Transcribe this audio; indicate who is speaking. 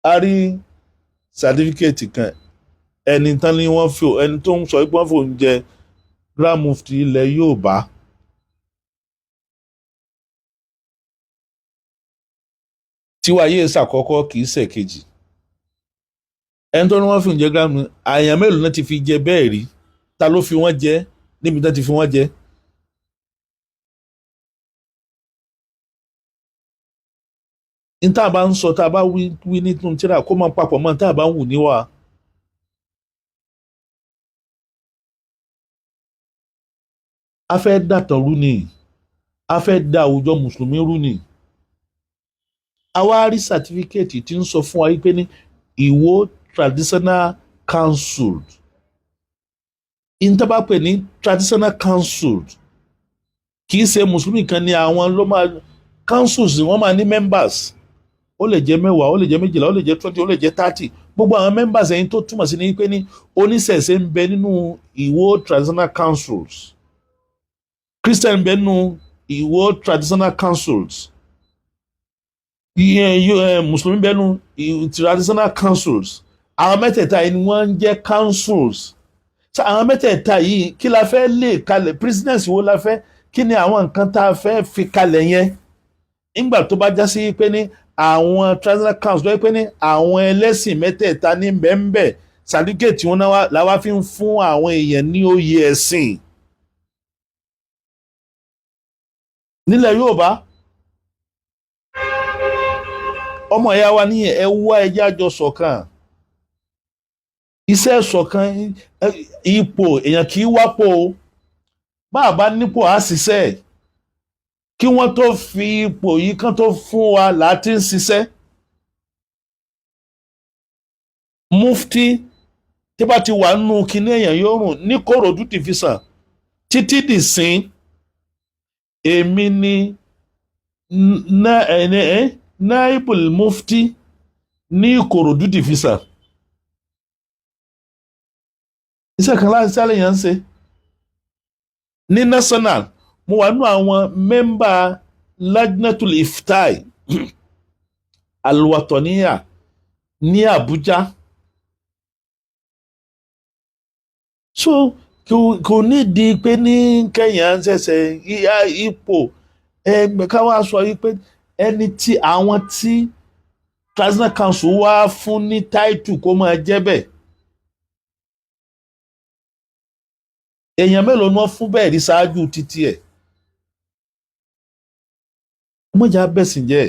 Speaker 1: A rí sàtífíkẹ́ẹ̀tì kan, ẹni tán ni wọ́n fi, ẹni tó ń sọ pé wọ́n fòun jẹ Grand Mufti ilẹ̀ Yorùbá. Tiwa yìí ṣàkọ́kọ́, kì í ṣe kejì. Ẹni tó ní wọ́n fi ń jẹ Grand Mufti, àyàn mélòó náà ti fi jẹ bẹ́ẹ̀ rí? Ta ló fi wọ́n jẹ níbi tán ti fi wọ́n jẹ? Ní tá a bá ń sọ, tá a bá wí wí nínú tíra, kó máa papọ̀ mọ́ tá a bá ń wù níwà. A fẹ́ dàtàn rú ni, a fẹ́ da àwùjọ mùsùlùmí rú ni. A wá rí sàtífíkẹ́ẹ̀tì tí ń sọ fún wa wípé ní Ìwó Traditional Council, ìtàn bá pè ní Traditional Council, kì í ṣe mùsùlùmí kan ní àwọn ló máa councils. Wọ́n máa ní members, ó lè jẹ́ 10, ó lè jẹ́ 12, ó lè jẹ́ 20, ó lè jẹ́ 30. Gbogbo àwọn members ẹ̀yin tó túmọ̀ sí ní pé ní oníṣẹ̀ṣe ń bẹ nínú Ìwó Traditional Councils, Christian ń bẹ nínú Ìwó Traditional Councils, mùsùlùmí bẹ nínú Traditional Councils. Àwọn mẹ́tẹ̀ẹ̀ta yìí ni wọ́n ń jẹ́ councils. So àwọn mẹ́tẹ̀ẹ̀ta yìí, kí la fẹ́ lè kalẹ̀? Presidents wo la fẹ́? Kí ni àwọn nǹkan tá a fẹ́ fi kalẹ̀ yẹn nígbà tó bá já sí pé ní àwọn Traditional Council tó yẹ pé ní àwọn ẹlẹ́sìn mẹ́tẹ̀ẹ̀ta ní bẹ́ẹ̀nbẹ́ẹ̀, sàdíkẹ́ẹ̀tì wọn làwa fi ń fún àwọn èèyàn ní oyè ẹ̀sìn nílẹ̀ Yorùbá? Ọmọ ìyá wa ní ẹ wá, ẹjẹ́ àjọ ṣọ̀kan, iṣẹ́ ṣọ̀kan. Ipò èèyàn kì í wápò o. Bá a bá nípò, á ṣiṣẹ́. Kí wọ́n tó fi ipò yìí kán tó fún wa láti ń ṣiṣẹ́. Mufti tí bá ti wà nínú kinní, èèyàn yóò rùn ní Kòròdú division títí dìsín. Èmi ni naibul mufti ní Ìkòròdú division. Iṣẹ́ kan láti sálẹ̀ yẹn ń ṣe ní national. Mo wà nínú àwọn member Lajnatul Iftai Alwatoniya ní Abuja. So kò nídìí pé ní kẹyìn ṣẹ̀ṣẹ̀ ipò ẹgbẹ́ ká wá sọ yìí pé ẹni tí àwọn tí Traditional Council wá fún ní title kó máa jẹ́ bẹ́ẹ̀. Èèyàn mélòó ni wọ́n fún bẹ́ẹ̀ rí ṣáájú títí ẹ̀? Mọ̀jà bẹ̀sìn jẹ́.